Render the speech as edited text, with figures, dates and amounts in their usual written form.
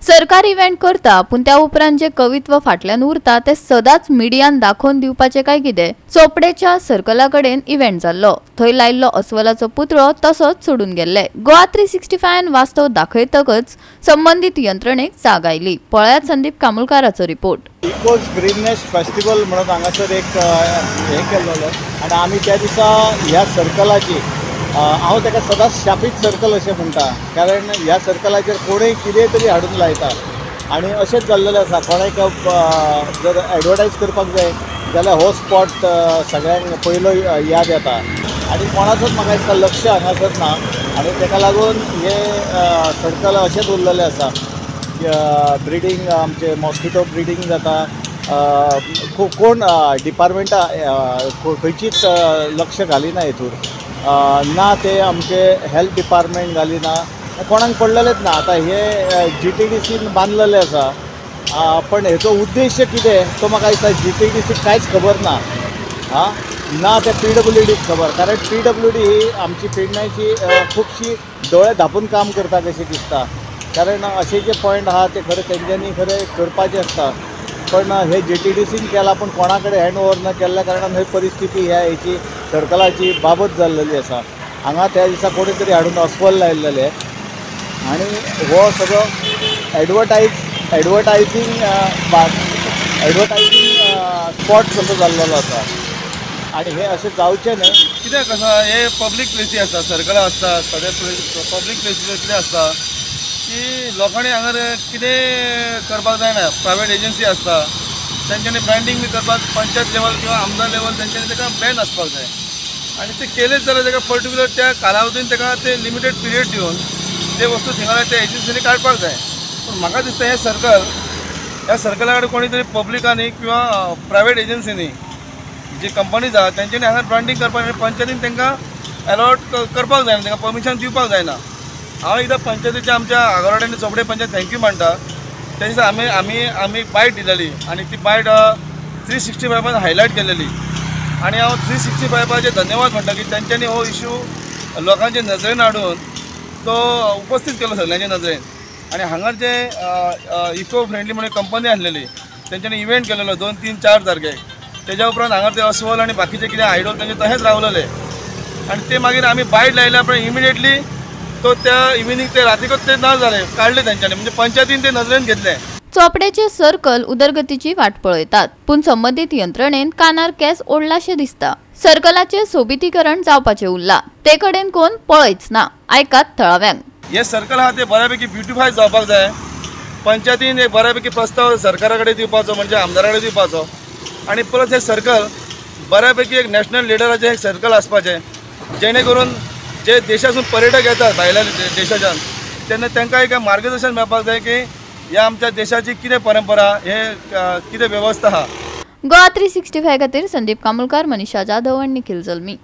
सरकार इव्हेंट करता पूण त्या उपरांत जे कवित्व फाटल्यान उरता ते सदांच मिडियान दाखोवन दिवपाचें काय कितें. चोपडेच्या सर्कला कडेन इव्हेंट जाल्लो, थंय लायिल्लो अस्वलाचो पुतळो तसोच सोडून गेल्ले. गोवा 365 वास्तव दाखयतकच संबंदीत यंत्रणेक जाग आयली. पळयात संदीप कामुलकाराचो रिपोर्ट. इकोज ग्रीननेस फेस्टिवल म्हणून हांगासर एक हें केल्लें आनी आमी त्या दिसा ह्या सर्कलाची, हांव ताका सदांच शापीत सर्कल अशें म्हणटा, कारण ह्या सर्कलाचेर कोणूय कितें तरी हाडून लायता आनी अशेंच जाल्लेलें आसा. कोणाक जर एडवर्टायज करपाक जाय जाल्यार हो स्पॉट सगळ्यांक पयलो याद येता आनी कोणाचोच म्हाका दिसता लक्ष हांगासर ना आनी ताका लागून हे सर्कल अशेंच उरलेलें आसा. ब्रिडींग आमचे मॉस्किटो ब्रिडींग जाता, कोण डिपार्टमेंटां खंयचीच लक्ष घालिना हेतूर, ना ते आमचे हेल्थ डिपार्टमेंट घालिना, कोणाक पडलेलेंच ना. आतां हे GTDCन बांदलेलें आसा, पण हेचो उद्देश कितें तो म्हाका दिसता GTDCक कांयच खबर ना, आं ना ते PWDक खबर, कारण PWD ही आमची पेडण्याची खुबशी दोळे धांपून काम करता कशी दिसता. कारण अशे जे पॉयंट आहा ते खरें तेंच्यांनी खरें करपाचें आसता, पण हे GTDCन केलां पूण कोणा कडेन हँड ओवर न केल्ल्या कारणान ही परिस्थिती ह्या हेची सर्कलाची बाबत जाल्लेली आसा. हांगा त्या दिसा कोणी तरी हाडून अस्वल लायलेलें आनी हो सगळो एडवर्टायजींग स्पॉट कसो जाल्लेलो आसा आनी हे अशें जावचें न्हय. कित्याक आसा हे पब्लीक प्लेसी आसता, सर्कलां आसता, सगळे पब्लीक प्लेसी कितें आसता की लोकांनी हांगा कितें करपाक जायना. प्रायवेट एजन्सी आसता तेंच्यांनी ब्रँडींग बी करपाक पंचायत लेवल किंवा आमदार लेवल तेंच्यांनी ताका बॅन आसपाक जाय आनी ते केलेच जाल्यार ताका पर्टिक्युलर त्या कालावधीन ताका ते लिमिटेड पिरियड दिवन ते वस्तू थिंगा त्या एजन्सीनी काडपाक जाय. पूण म्हाका दिसता हें सर्कल, ह्या सर्कला कडेन कोणी तरी पब्लिकांनी किंवा प्रायवेट एजन्सीनी जी कंपनीज आहा तेंच्यांनी हांगा ब्रँडींग करपाक आनी पंचायतीन तांकां एलॉट करपाक जायना, तांकां परमिशन दिवपाक जायना. हांव एकदां पंचायतीच्या आमच्या आगरवाडे आनी चोपडे पंचायत thank you म्हणटा. त्या दिसा आमी आमी आमी बायट दिलेली आनी ती बायट 365 हायलायट केलेली आनी हांव 365 धन्यवाद म्हणटा की तेंच्यांनी हो इशू लोकांचे नजरेन हाडून तो उपस्थीत केलो सगळ्यांच्या नजरेन. आनी हांगार जे इको फ्रेंडली म्हणून कंपनी आसलेली तेंच्यांनी इव्हेंट केलेलो 2, 3, 4 तारखेक. तेज्या उपरांत हांगार ते अस्वल आनी बाकीचे कितें आयडॉल तेंचे तशेंच रावलेले आनी ते मागीर आमी बायट लायल्या पण इमिडिएटली तो त्या इव्हिनींग ते रातीकच ते ना जाले, काडले तेंच्यांनी, म्हणजे पंचायतीन ते नजरेन घेतले. चोपडेचे सर्कल उदरगतीची वाट पळयतात पूण संबंदीत यंत्रणेन कानार केस ओडलाशें दिसता. सर्कलाचे सोबितीकरण जावपाचें उरलां, ते कडेन कोण पळयच ना. आयकात थळाव्यांक. हे सर्कल आहा ते बऱ्यापैकी ब्युटिफाय जावपाक जाय. पंचायतीन एक बऱ्यापैकी प्रस्ताव सरकारा कडेन दिवपाचो, म्हणजे आमदारा कडेन दिवपाचो आनी प्लस हे सर्कल बऱ्यापैकी एक नॅशनल लिडराचें एक सर्कल आसपाचें, जेणे करून जे देशासून पर्यटक येतात भायल्या देशाच्यान तेन्ना तांकां एक मार्गदर्शन मेळपाक जाय की ह्या आमच्या देशाची कितें परंपरा, हे कितें वेवस्था आहा. गोवा 365 खातीर संदीप कामुलकार, मनीषा जाधव आनी निखिल जल्मी.